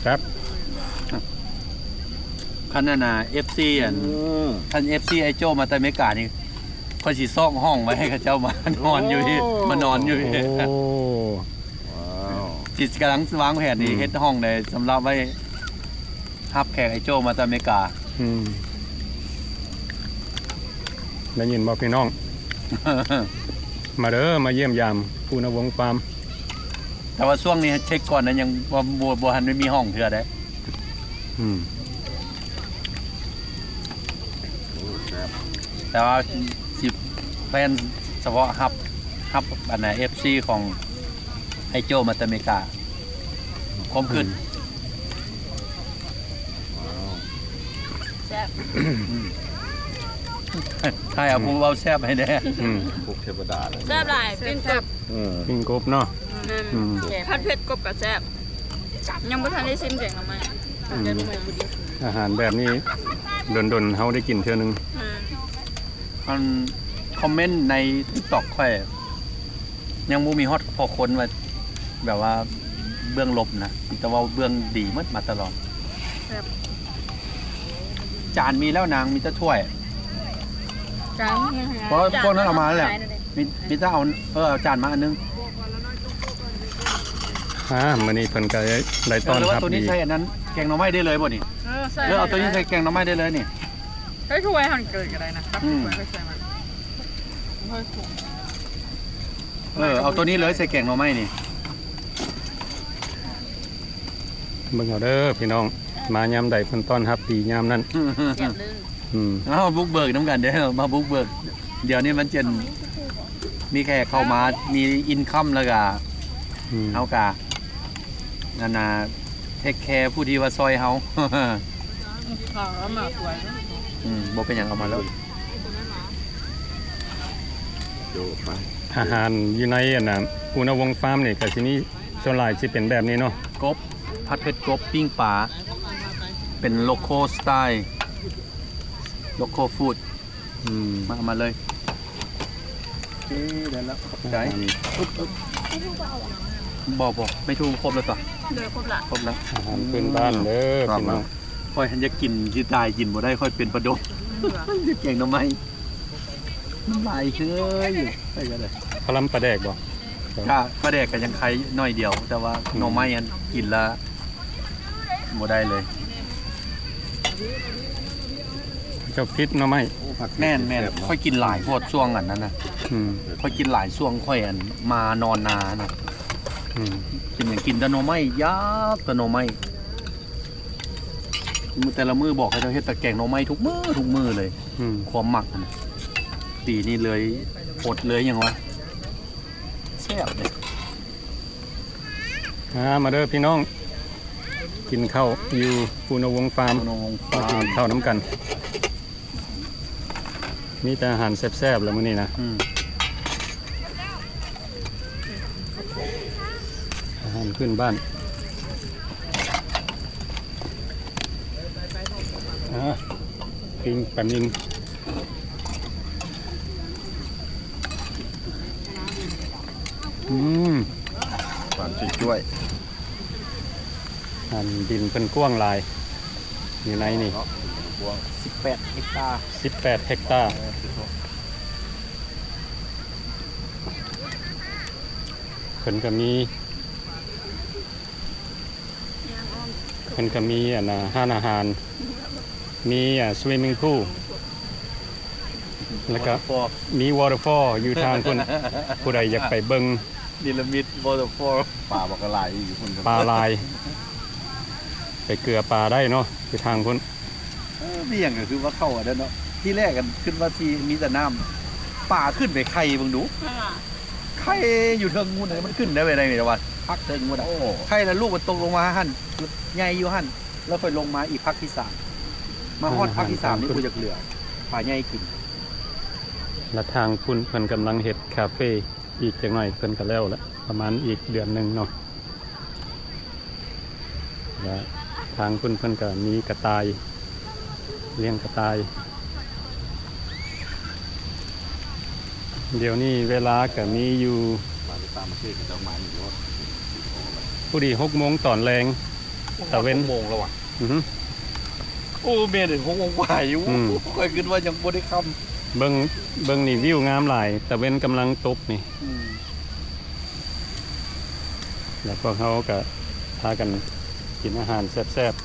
ແຊບ ຄັນນັ້ນນະ ເອັຟຊີ ອັນ ອືມ ຄັນ ເອັຟຊີ ໄອ້ໂຈ້ມາແຕ່ອາເມລິການີ້ ຂ້ອຍຊິຊອກຫ້ອງໄວ້ໃຫ້ເຂົາເຈົ້າມານອນຢູ່ພີ້ ໂອ້ ມານອນຢູ່ພີ້ ໂອ້ ວ້າວ ຊິກຳລັງວາງແຜນນີ້ ອືມ ເຮັດຫ້ອງໃດສຳລັບໄວ້ ຮັບແຂກໄອ້ໂຈ້ມາແຕ່ອາເມລິກາ ອືມ ໄດ້ຍິນບໍ່ພີ່ນ້ອງ? ມາເດີ ມາຢ້ຽມຢາມພູນະວົງຟາມ ແຕ່ວ່າຊ່ວງນີ້ເຊັກກ່ອນນະ ຍັງບໍ່ ບໍ່ ບໍ່ທັນໄດ້ມີຫ້ອງເທື່ອເດ້ ອືມ ໂອ້ ແຊບ ແຕ່ວ່າຊິແພລນສະເພາະຮັບ ຮັບອັນນະ ເອັຟຊີ ຂອງໄອ້ໂຈ້ມາແຕ່ອາເມລິກາ ຄວາມຄິດ ອືມ ແຊບ ຖ່າຍເອົາຜູ້ເວົ້າແຊບໃຫ້ແດ່ ອືມ ແຊບຫຼາຍ ປີ້ງກົບ ອືມ ປີ້ງກົບເນາະ ແມ່ນ ອືມ ຜັດເຜັດກົບກໍແຊບ ຍັງບໍ່ທັນໄດ້ຊີມແກງໜໍ່ໄມ້ ອືມ ອາຫານແບບນີ້ດົນໆເຮົາໄດ້ກິນເທື່ອໜຶ່ງ ແມ່ນ ອັນຄອມເມັນໃນຕິກຕັອກຂ້ອຍ ຍັງບໍ່ມີຮອດພໍຄົນວ່າ ແບບວ່າເບື້ອງລົບນະ ມີແຕ່ເວົ້າເບື້ອງດີໝົດມາຕະຫຼອດ ແຊບ ຈານມີແລ້ວນາງ ມີແຕ່ຖ້ວຍ ຈານ ເພາະພວກນັ້ນເອົາມາແລ້ວແຫຼະ ມີ ມີແຕ່ເອົາ ເອີ ເອົາຈານມາອັນໜຶ່ງ ອ່າ ມື້ນີ້ເພິ່ນກໍໄດ້ຕ້ອນຮັບດີ ເອີ ເອົາໂຕນີ້ໃສ່ອັນນັ້ນ ແກງໜໍ່ໄມ້ໄດ້ເລີຍບໍ່ນີ້? ເອີ ເອົາໂຕນີ້ໃສ່ແກງໜໍ່ໄມ້ໄດ້ເລີຍນີ້ ໃສ່ຖ້ວຍຫັ້ນເກີດກໍໄດ້ນະ ຕັກ ອືມ ຖ້ວຍໃສ່ມາ ເອີ ເອົາໂຕນີ້ເລີຍໃສ່ແກງໜໍ່ໄມ້ນີ້ ເບິ່ງເອົາເດີພີ່ນ້ອງ ມາຍາມໃດເພິ່ນຕ້ອນຮັບດີຍາມນັ້ນ ແຊບເລີຍ ອືມ ເຮົາບຸກເບີກນຳກັນເດີ ມາບຸກເບີກ ດຽວນີ້ມັນຈະມີແຂກເຂົ້າມາ ມີອິນຄຳ ແລ້ວກະ ອືມ ເຮົາກະ ອັນນ່າ ເທກແຄຜູ້ທີ່ວ່າຊ່ອຍເຮົາ ອືມ ບໍ່ເປັນຫຍັງ ເອົາມາໂລດ ໂຈະໄປ ອາຫານຢູ່ໃນອັນນ່າ ອຸນະວົງຟາມນີ້ກໍຊິມີ ສ່ວນຫຼາຍຊິເປັນແບບນີ້ເນາະ ກົບ ຜັດເຜັດກົບ ປີ້ງປາ ເປັນໂລໂກ້ສະໄຕ ໂລໂກ້ຟູດ ອືມ ມາ ເອົາມາເລີຍ ໂອເຄ ໄດ້ແລ້ວ ຂອບໃຈ ອືມ ບໍ່ ບໍ່ ໄມ່ທຸກຄົບແລ້ວຕົວະ ເດີ ຄົບລະ ຄົບລະ ອາຫານພື້ນບ້ານເດີ ອືມ ພີ່ນ້ອງ ຂ້ອຍຫັ້ນຢາກກິນຊິຕາຍ ກິນບໍ່ໄດ້ ຂ້ອຍເປັນປາດົກ ອືມ ຢາກແກງໜໍ່ໄມ້ ນ້ຳລາຍເຮີຍຢູ່ ໄປກໍໄດ້ ຄະລຳປາແດກບໍ່? ກະປາແດກກໍຍັງໄຄໜ້ອຍດຽວ ແຕ່ວ່າ ອືມ ໜໍ່ໄມ້ຫັ້ນກິນລະບໍ່ໄດ້ເລີຍ ເຈົ້າຜິດໜໍ່ໄມ້ ໂອ້ ຜັກ ແມ່ນໆ ແຊບເນາະ ຂ້ອຍກິນຫຼາຍໂພດຊ່ວງອັນນັ້ນນະ ອືມ ຂ້ອຍກິນຫຼາຍຊ່ວງຂ້ອຍອັນມານອນນານະ ອືມ ກິນຫຍັງ ກິນແຕ່ໜໍ່ໄມ້ ຢາກແຕ່ໜໍ່ໄມ້ ມື້ແຕ່ລະມື້ບອກໃຫ້ເຈົ້າເຮັດແຕ່ແກງໜໍ່ໄມ້ທຸກມື້ ທຸກມື້ເລີຍ ອືມ ຄວາມມັກຫັ້ນນະ ປີນີ້ເລີຍອົດເລີຍຫຍັງວະ ບເດ້. ອ່າ ມາເດີພີ່ນ້ອງ ກິນເຂົ້າຢູ່ພູນະວົງຟາມ ພູນະວົງຟາມ ມາກິນເຂົ້ານຳກັນ. ມີແຕ່ອາຫານແຊບໆ ແລ້ວມື້ນີ້ນະ. ອືມ ອາຫານພື້ນບ້ານ. ອ່າ ປີ້ງປານິນ. ອືມ ຫວານຈ້ວຍໆ. ອັນດິນເພິ່ນກວ້າງຫຼາຍ ຢູ່ໃນນີ້ ເນາະ ກວ້າງ ສິບແປດເຮັກຕາ ສິບແປດເຮັກຕາ. ເອີ ເພິ່ນກໍມີ ເພິ່ນກໍມີ ອັນນ່າ ຮ້ານອາຫານ ມີ ອ່າ swimming pool ແລ້ວກໍ waterfall ມີ waterfall ຢູ່ທາງພຸ້ນ. ຜູ້ໃດຢາກໄປເບິ່ງ ນິລະມິດ waterfall ປາບັກຫຼາຍຢູ່ພຸ້ນ ປາຫຼາຍ ໄປເກືອປາໄດ້ເນາະ ຢູ່ທາງພຸ້ນ. ເອີ ມີຫຍັງກໍຄືວ່າເຂົ້າອັນນັ້ນເນາະ ທີແລກກັນຄິດວ່າຊິມີແຕ່ນ້ຳ ປາຂຶ້ນໄປໄຂ່ເບິ່ງດູ ໄຂ່ຢູ່ເທິງພຸ້ນ ມັນຂຶ້ນໄດ້ໄປໄດ້ແຕ່ວ່າພັກເທິງພຸ້ນ. ໂອ້ ໄຂ່ລະລູກມັນຕົກລົງມາຫັ້ນ ໃຫຍ່ຢູ່ຫັ້ນ ແລ້ວຄ່ອຍລົງມາອີກພັກທີສາມ ມາຮອດພັກທີສາມນີ້ບໍ່ຢາກເຫຼືອ ປາໃຫຍ່ກິນ. ແລະທາງພຸ້ນເພິ່ນກຳລັງເຮັດຄາເຟ ອີກຈັກໜ້ອຍເພິ່ນກໍແລ້ວລະ ປະມານອີກເດືອນໜຶ່ງເນາະ. ແລະທາງພຸ້ນເພິ່ນກໍມີກະຕ່າຍ ລ້ຽງກະຕ່າຍ. ດຽວນີ້ເວລາກໍມີຢູ່ ມາໄດ້ຕາມມາເທດເຂົາເຈົ້າມານີ້ໂລດ ພໍດີຫົກໂມງຕອນແລງ ຕາເວັນ ຫົກໂມງແລ້ວຫວາ? ອືຮຶ ໂອ້ ແມ່ນຫົກໂມງປາຍຢູ່. ອືມ ຂ້ອຍຄິດວ່າຍັງບໍ່ໄດ້ຄ່ຳ. ເບິ່ງ ເບິ່ງນີ້ ວິວງາມຫຼາຍ ຕາເວັນກຳລັງຕົກນີ້. ອືມ ແລ້ວພວກເຮົາກໍພາກັນກິນອາຫານແຊບໆ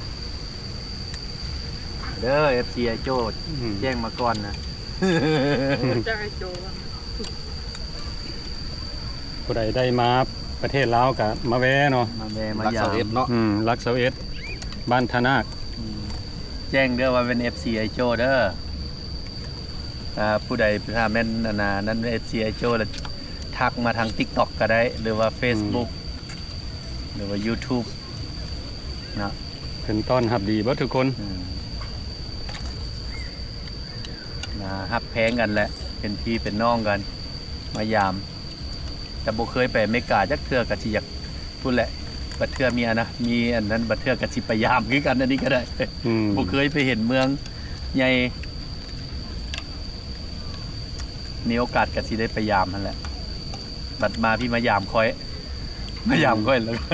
ເດີ ເອັຟຊີ ອ້າຍໂຈ້. ອືມ ແຈ້ງມາກ່ອນນະ ຈາກອ້າຍໂຈ້. ຜູ້ໃດໄດ້ມາປະເທດລາວກໍມາແວ່ເນາະ ມາແວ່ມາຢາມ. ຫຼັກຊາວເອັດເນາະ. ອືມ ຫຼັກຊາວເອັດ ບ້ານທ່ານາກ. ອືມ ແຈ້ງເດີວ່າເປັນເອັຟຊີ ອ້າຍໂຈ້ເດີ. ຖ້າຜູ້ໃດ ຖ້າແມ່ນອັນນ່ານັ້ນ ເອັຟຊີ ອ້າຍໂຈ້ ລະທັກມາທາງຕິກຕັອກກໍໄດ້ ຫຼືວ່າເຟສບຸກ ອືມ ຫຼືວ່າຢູທູບເນາະ. ເພິ່ນຕ້ອນຮັບດີເບິດທຸກຄົນ. ອືມ ນະ ຮັກແພງກັນແຫຼະ ເປັນພີ່ເປັນນ້ອງກັນ ມາຢາມ. ແຕ່ບໍ່ເຄີຍໄປອາເມລິກາຈັກເທື່ອ ກໍຊິຢາກ ພຸ້ນແຫຼະ ບັດເທື່ອມີອັນນະ ມີອັນນັ້ນ ບັດເທື່ອກໍຊິໄປຢາມຄືກັນ. ອັນນີ້ກໍໄດ້ ອືມ ບໍ່ເຄີຍໄປເຫັນເມືອງໃຫຍ່ ມີໂອກາດກໍຊິໄດ້ໄປຢາມຫັ້ນແຫຼະ. ບັດມາພີ່ມາຢາມຂ້ອຍ ມາຢາມຂ້ອຍແລ້ວ ອືມ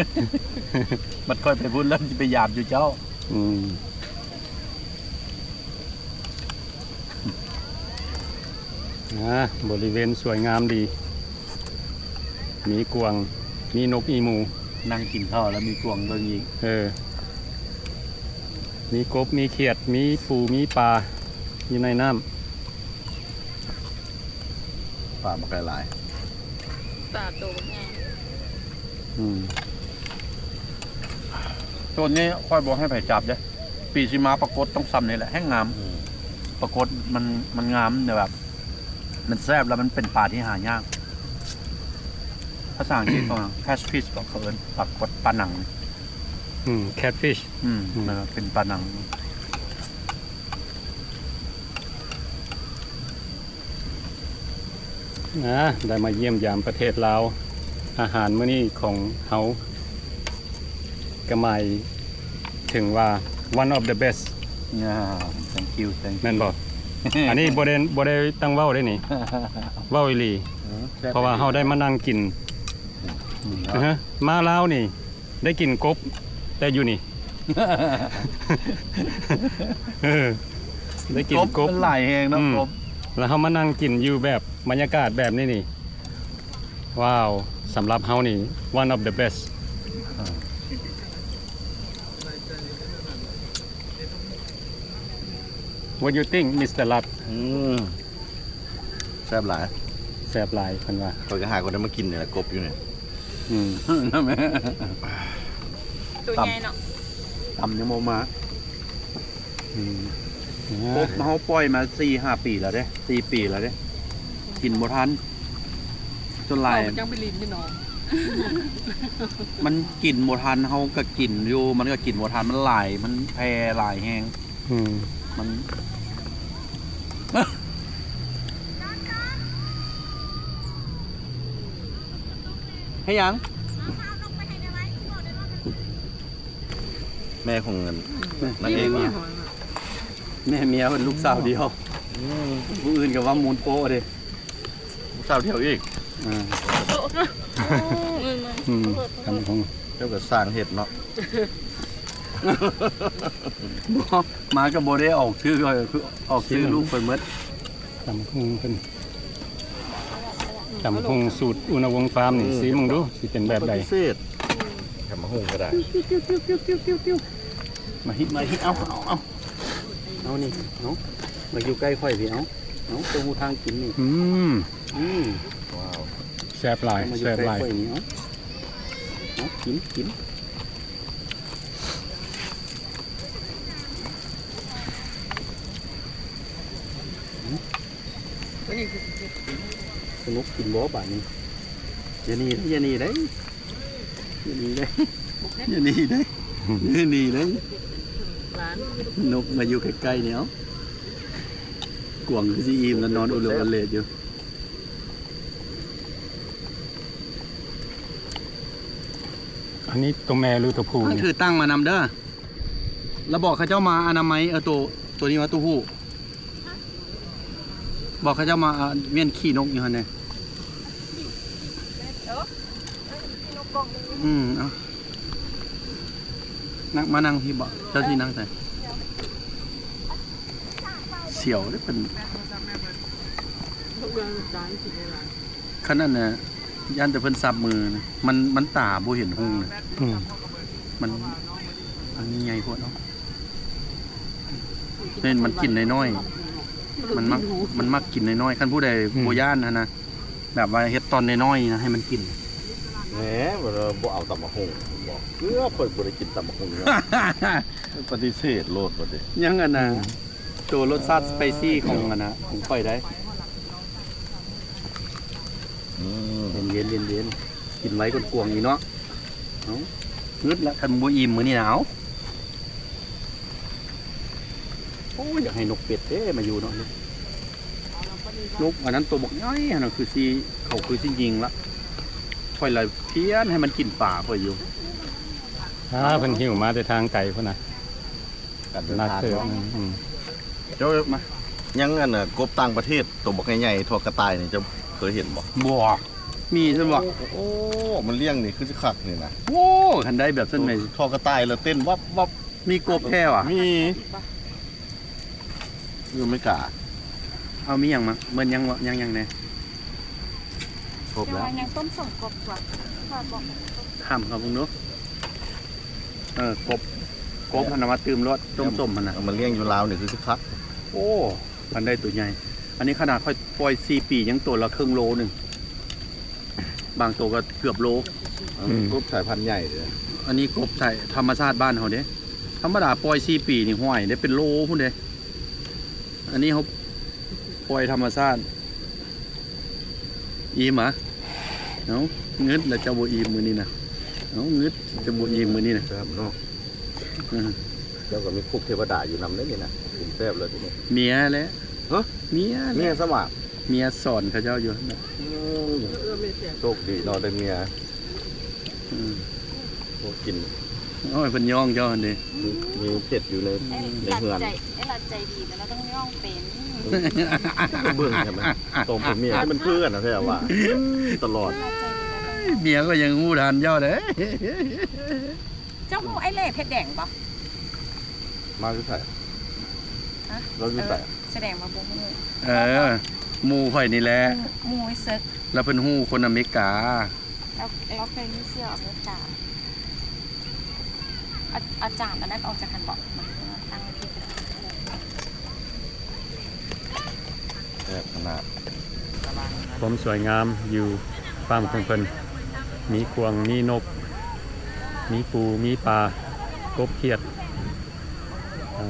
ບັດຂ້ອຍໄປພຸ້ນແລ້ວຊິໄປຢາມຢູ່ເຈົ້າ. ອືມ ອ່າ ບໍລິເວນສວຍງາມດີ ມີກວາງ ມີນົກອີມູ ນັ່ງກິນເຂົ້າແລ້ວມີກວາງເບິ່ງອີກ. ເອີ ມີກົບ ມີຂຽດ ມີປູ ມີປາ ຢູ່ໃນນ້ຳ. ປາມັນກໍຫຼາຍ ປາໂຕບັກໃຫຍ່. ອືມ ໂຕນີ້ຂ້ອຍບໍ່ໃຫ້ໃຜຈັບເດ້. ປີຊິມາປາກົດຕ້ອງຊ່ຳນີ້ແຫຼະ ແຮ່ງງາມ. ອືມ ປາກົດມັນ ມັນງາມ ແບບ ມັນແຊບ ແລ້ວມັນເປັນປາທີ່ຫາຍາກ. ພາສາອັງກິດເຂົາວ່າ catfish ເຂົາເອີ້ນປາກົດ ປາໜັງ. ອືມ catfish. ອືມ ອືມ ເປັນປາໜັງ. ອ່າ ໄດ້ມາຢ້ຽມຢາມປະເທດລາວ ອາຫານມື້ນີ້ຂອງເຮົາກໍໝາຍເຖິງວ່າ one of the best. ອ່າ thank you, thank you. ແມ່ນບໍ່? ອັນນີ້ບໍ່ໄດ້ ບໍ່ໄດ້ຕັ້ງເວົ້າເດ້ນີ້ ເວົ້າອີ່ຫຼີ. ເອີ ເພາະວ່າເຮົາໄດ້ມານັ່ງກິນ. ອືມ ມາລາວນີ້ ໄດ້ກິນກົບ ແຕ່ຢູ່ນີ້ ເອີ ໄດ້ກິນກົບ ກົບມັນຫຼາຍແຮງເນາະ. ອືມ ກົບ ແລ້ວເຮົາມານັ່ງກິນຢູ່ແບບບັນຍາກາດແບບນີ້ນີ້ ວ້າວ ສຳລັບເຮົານີ້ one of the best. ອ່າ What you think, Mister Lat? ອືມ ແຊບຫຼາຍ ແຊບຫຼາຍເພິ່ນວ່າ. ຂ້ອຍກໍຫາກໍໄດ້ມາກິນນີ້ແຫຼະ ກົບຢູ່ນີ້. ອືມ ໂຕໃຫຍ່ເນາະ ຕຳຍັງບໍ່ມາ. ອືມ ກົບເຮົາປ່ອຍມາສີ່ຫ້າປີແລ້ວເດ້ ສີ່ປີແລ້ວເດ້ ກິນບໍ່ທັນ. ສ່ວນຫຼາຍ ເຂົາກໍຍັງໄປຫຼິ້ນຢູ່ໜອງ ມັນກິນບໍ່ທັນ ເຮົາກໍກິນຢູ່ ມັນກໍກິນບໍ່ທັນ ມັນຫຼາຍ ມັນແຜ່ຫຼາຍແຮງ ອືມ ມັນ ເຮັດຫຍັງ? ແມ່ຂອງ ແມ່ ນາງເອກ ແມ່ເມຍເພິ່ນລູກສາວດຽວ ອືມ ຜູ້ອື່ນກໍວ່າມູນໂປ້ເດ້ ລູກສາວດຽວອີກ ເອີ ອືມ ອືມ ຕຳບັກຫຸ່ງ ເຈົ້າກໍສ້າງເຮັດເນາະ ບໍ່ ມາກໍບໍ່ໄດ້ອອກຊື່ ອອກຊື່ລູກເພິ່ນໝົດ ຕຳບັກຫຸ່ງເພິ່ນ ຕຳບັກຫຸ່ງສູດອຸນະວົງຟາມນີ້ ອືມ ຊີມເບິ່ງດູ ຊິເປັນແບບໃດ ຕຳບັກຫຸ່ງກໍໄດ້ ມາຮີ ມາຮີ ເອົາ ເອົາ ເອົາ ເອົານີ້ ເອົາ ມາຢູ່ໃກ້ຂ້ອຍພີ້ ເອົາ ເອົາ ເຈົ້າຮູ້ທາງກິນນີ້ ອືມ ອືມ ວ້າວ ແຊບຫຼາຍ ມາຢູ່ໃກ້ຂ້ອຍນີ້ ເອົາ ເອົາ ກິນ ກິນ. ສະໜຸກກິນບໍ່ບາດນີ້ ຢ່າໜີເດ້ ຢ່າໜີເດ້ ຢ່າໜີເດ້ ຢ່າໜີເດ້ ຢ່າໜີເດ້ ນົກມາຢູ່ໃກ້ໆ ນີ້ ເອົາ ກວາງຄືຊິອີ່ມແລ້ວ ນອນອຸເລກອຸເລກຢູ່. ອັນນີ້ຕົວແມ່ຫຼືຕົວຜູ້ນີ້? ຖືຕັ່ງມານຳເດີ ແລ້ວບອກເຂົາເຈົ້າມາອະນາໄມ ເອີ ໂຕ ໂຕນີ້ວ່າຕູ້ຫູ້ ບອກເຂົາເຈົ້າມາ ອາ ວຽນຂີ້ນົກຢູ່ຫັ້ນແດ່ ອືມ ເອົາ ນັ່ງ ມານັ່ງພີ້ເບາະ ເຈົ້າຊິນັ່ງໃສ? ສຽວເດ້ເພິ່ນ ຄັນນັ້ນນະ ຢ້ານແຕ່ເພິ່ນສັບມືນະ ມັນ ມັນຕາບໍ່ເຫັນຮຸ່ງນະ ອືມ ມັນ ອັນນີ້ໃຫຍ່ໂພດເນາະ ເຫັນມັນກິນນ້ອຍໆ ມັນມັກ ມັນມັກກິນນ້ອຍໆ ຄັນຜູ້ໃດ ອືມ ບໍ່ຢ້ານຫັ້ນນະ ແບບວ່າເຮັດຕອນນ້ອຍໆນະ ໃຫ້ມັນກິນ ແໝ ບໍ່ເອົາຕຳບັກຫຸ່ງ ບອກເກືອບ ຂ້ອຍບໍ່ໄດ້ກິນຕຳບັກຫຸ່ງ ປະຕິເສດໂລດ ບັດນີ້ ຍັງອັນນະ ອືມ ໂຕລົດຊາດສະໄປຊີຂອງອັນນະ ຂອງຂ້ອຍໄດ໋ ອືມ ເຢັນໆ ກິນໄວກວ່າກວາງອີກເນາະ ເອົາ ງຶດລະ ຄັນບໍ່ອີ່ມມື້ນີ້ນະ ເອົາ ໂອ້ຍ ຢາກໃຫ້ນົກເປັດເດ້ມາຢູ່ເນາະ ນົກອັນນັ້ນໂຕບັກໃຫຍ່ຫັ້ນນະ ຄືຊິ ເຂົາຄືຊິຍິງລະ ຂ້ອຍລະພຽນໃຫ້ມັນກິນປາຂ້ອຍຢູ່ ອາ ເພິ່ນຫິ້ວມາແຕ່ທາງໄກພຸ້ນນະ ກັນເດີນທາງເນາະ ອືມ ເຈົ້າ ມາ ຍັງອັນນ່າ ກົບຕ່າງປະເທດໂຕບັກໃຫຍ່ໆ ທົ່ວກະຕ່າຍນີ້ ເຈົ້າເຄີຍເຫັນບໍ່? ບໍ່ ມີຊັ້ນບໍ່? ໂອ້ ມັນລ້ຽງນີ້ຄືຊິຄັກນີ້ນະ ໂອ້ ຄັນໄດ້ແບບຊັ້ນແມ່ນ ທົ່ວກະຕ່າຍລະເຕັ້ນວັບໆ ມີກົບແທ້ຫວາ? ມີ ຢູ່ອາເມລິກາ ເອົາ ມີຫຍັງມາ ເໝິດຍັງບໍ່ ຍັງຫຍັງແດ່? ຄົບແລ້ວ ຍັງຕົ້ມສົ້ມກົບຕົວະ ຖາມເຂົາເບິ່ງດູ ເອີ ກົບ ກົບຫັ້ນນະ ມາຕື່ມໂລດ ຕົ້ມສົ້ມຫັ້ນນະ ເອົາມາລ້ຽງຢູ່ລາວນີ້ຄືຊິຄັກ ໂອ້ ຄັນໄດ້ໂຕໃຫຍ່ ອັນນີ້ຂະໜາດຂ້ອຍປ່ອຍສີ່ປີ ຍັງໂຕລະເຄິ່ງໂລໜຶ່ງ ບາງໂຕກໍເກືອບໂລ ອືມ ກົບສາຍພັນໃຫຍ່ເດ້ ອັນນີ້ກົບສາຍທຳມະຊາດບ້ານເຮົາເດ້ ທຳມະດາປ່ອຍສີ່ປີນີ້ ຫ້ວຍ ໄດ້ເປັນໂລພຸ້ນເດ້ ອັນນີ້ເຮົາປ່ອຍທຳມະຊາດ ອີ່ມຫວາ? ເອົ້າ ງຶດລະເຈົ້າບໍ່ອີ່ມມື້ນີ້ນະ ເອົ້າ ງຶດເຈົ້າບໍ່ອີ່ມມື້ນີ້ນະ ແຊບເນາະ ອືມ ເຈົ້າກໍມີຄຸກເທວະດາຢູ່ນຳເດ້ນີ້ນະ ກິນແຊບເລີຍທີນີ້ ເມຍແຫຼະ ຮະ? ເມຍແຫຼະ ເມຍສະຫວາດ ເມຍສອນເຂົາເຈົ້າຢູ່ຫັ້ນນະ ອືມ ໂຊກດີເນາະໄດ້ເມຍ ອືມ ໂອ້ ກິນ ໂອ້ຍ ເພິ່ນຍ້ອງເຈົ້າຫັ້ນເດ້ ມີ ມີເພັດຢູ່ໃນ ໃນເຮືອນ ໃຈ ໃຈດີແລ້ວຕ້ອງຍ້ອງເປັນ ເບິ່ງໃຊ່ໄໝ ສອງຜົວເມຍນີ້ມັນຄືກັນນະແທ້ວ່າ ຕະຫຼອດ ເມຍກໍຍັງຮູ້ທັນເຈົ້າເດ້ ເຈົ້າຮູ້ອ້າຍເລ່ເພັດແດງບໍ່? ມາຢູ່ໃສ? ຮະ? ລາວຢູ່ໃສ? ເອີ ສະແດງວ່າບໍ່ຮູ້ ເອີ ໝູ່ຂ້ອຍນີ້ແຫຼະ ໝູ່ ໝູ່ໄອ້ເສິກ ລາວເພິ່ນຮູ້ຄົນອາເມລິກາ ລາວ ລາວເຄີຍມີເຊື້ອອາເມລິກາ ອາ ອາຈານອັນນັ້ນອອກຈາກຫັ້ນເບາະ ຕັ້ງທີ່ ແຊບຂະໜາດ ຄວາມສວຍງາມຢູ່ຟາມຂອງເພິ່ນ ມີກວາງ ມີນົກ ມີປູ ມີປາ ກົບ ຂຽດ ເອີ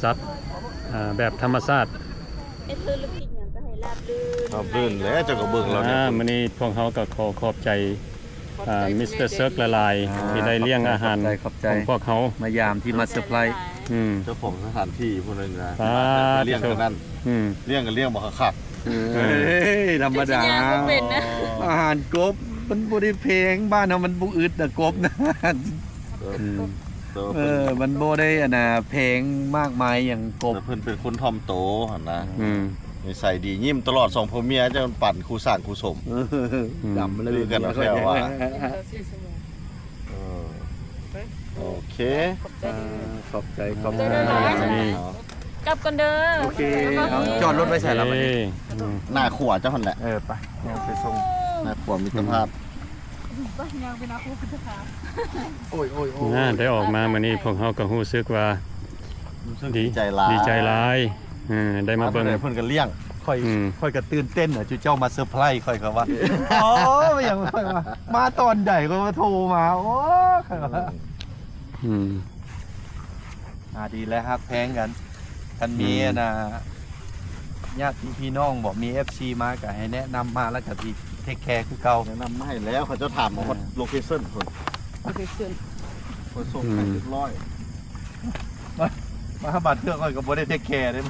ສັດ ເອີ ແບບທຳມະຊາດ ເຮັດທຸລະກິດຫຍັງກໍໃຫ້ລາບ ຮັບລື່ນແຫຼະ ເຈົ້າກໍເບິ່ງແລ້ວນີ້ ອ່າ ມື້ນີ້ພວກເຮົາກໍຂໍຂອບໃຈ ອ່າ ມິສເຕີເຊີກຫຼາຍໆ ອ່າ ທີ່ໄດ້ລ້ຽງອາຫານ ຂອບໃຈ ຂອບໃຈ ຂອງພວກເຮົາ ມາຢາມທີ່ມາເຊີໄພຣສ໌ ອືມ ເຈົ້າຂອງສະຖານທີ່ພຸ້ນນະ ອ່າ ທີ່ມາເຊີໄພຣສ໌ ລ້ຽງກັນນັ້ນ ອືມ ລ້ຽງກໍລ້ຽງບໍ່ຄັກໆ ເອີ ເອີ ທຳມະດາ ອາຫານກົບມັນບໍ່ໄດ້ແພງ ບ້ານເຮົາມັນບໍ່ອຶດນະ ກົບນະ ອືມ ເອີ ມັນບໍ່ໄດ້ອັນນ່າແພງມາກມາຍຫຍັງ ກົບ ແຕ່ເພິ່ນເປັນຄົນຖ່ອມໂຕຫັ້ນນະ ອືມ ນິໄສດີ ຍິ້ມຕະຫຼອດ ສອງຜົວເມຍ ເຈົ້າປັ່ນຄູ່ສ້າງຄູ່ສົມ ເອີ ອືມ ດຳເລີຍ ຄືກັນເນາະ ແທ້ວ່າ ເອີ ໂອເຄ ອ່າ ຂອບໃຈ ຂອບໃຈ ຂອບໃຈຫຼາຍໆ ນີ້ ກັບກ່ອນເດີ ໂອເຄ ເອົາ ຈອດລົດໄວ້ໃສລະບັດນີ້ ເອີ ອືມ ໜ້າຂົວເຈົ້າຫັ້ນແຫຼະ ເອີ ໄປ ຍ່າງໄປສົ່ງ ໜ້າຂົວມິດຕະພາບ ອືມ ໄປ ຍ່າງໄປໜ້າຂົວມິດຕະພາບ ໂອ້ຍໆໆ ອ່າ ໄດ້ອອກມາມື້ນີ້ ພວກເຮົາກໍຮູ້ສຶກວ່າ ຮູ້ສຶກດີ ດີໃຈຫຼາຍ ດີໃຈຫຼາຍ ເອີ ໄດ້ມາເບິ່ງ ເພິ່ນກໍລ້ຽງ ຂ້ອຍ ອືມ ຂ້ອຍກໍຕື່ນເຕັ້ນນະ ຈຸເຈົ້າມາເຊີໄພຣສ໌ ຂ້ອຍກໍວ່າ ໂອ້ຍ ຫຍັງ ຂ້ອຍວ່າ ມາຕອນໃດ ຂ້ອຍວ່າໂທມາ ໂອ້ຍ ອືມ ອ່າ ດີແລ້ວ ຮັກແພງກັນ ຄັນມີ ອືມ ອັນນ່າ ຍາດຕິພີ່ນ້ອງບໍ ມີເອັຟຊີມາ ກໍໃຫ້ແນະນຳມາ ແລ້ວກໍຊິເທກແຄຄືເກົ່າ ແນະນຳມາໃຫ້ແລ້ວ ເຂົາເຈົ້າຖາມມາຮອດ ເອີ ໂລເຄຊັນພຸ້ນ ໂລເຄຊັນ ຂ້ອຍສົ່ງໃຫ້ຮຽບຮ້ອຍ ອືມ ມາ ມາບາດເທື່ອຂ້ອຍກໍບໍ່ໄດ້ເທກແຄເດ້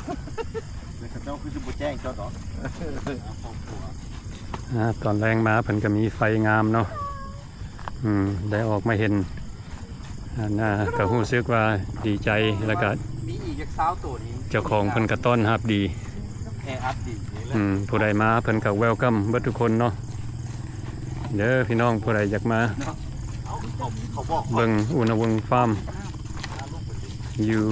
ແຕ່ເຂົາເຈົ້າຄືຊິບໍ່ແຈ້ງເຈົ້າດອກ ຄອບຄົວ ອ່າ ຕອນແລງມາເພິ່ນກໍມີໄຟງາມເນາະ ອືມ ໄດ້ອອກມາເຫັນ ອັນນ່າ ກໍຮູ້ສຶກວ່າດີໃຈ ແລ້ວກໍມີອີກຈັກຊາວໂຕນີ້ ເຈົ້າຂອງເພິ່ນກໍຕ້ອນຮັບດີ ແອອັດດີນີ້ແຫຼະ ອືມ ຜູ້ໃດມາເພິ່ນກໍແວວຄັມເບິດທຸກຄົນເນາະ ເດີພີ່ນ້ອງ ຜູ້ໃດຢາກມາ ເອົາ ເຂົາ ເຂົາບອກ ເບິ່ງອຸນະວົງຟາມ ຢູ່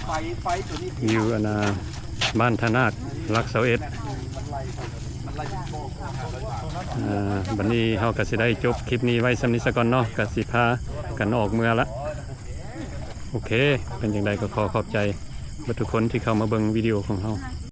ໄຟ ໄຟໂຕນີ້ ຢູ່ອັນນ່າ ບ້ານທ່ານາກ ຫຼັກຊາວເອັດ ອ່າ ບັດນີ້ເຮົາກໍຊິໄດ້ຈົບຄລິບນີ້ໄວ້ສ່ຳນີ້ສາກ່ອນເນາະ ກໍຊິພາກັນອອກເມືອລະ ໂອເຄ ເປັນຈັ່ງໃດກໍຂໍຂອບໃຈເບິດທຸກຄົນທີ່ເຂົ້າມາເບິ່ງວິດີໂອຂອງເຮົາ.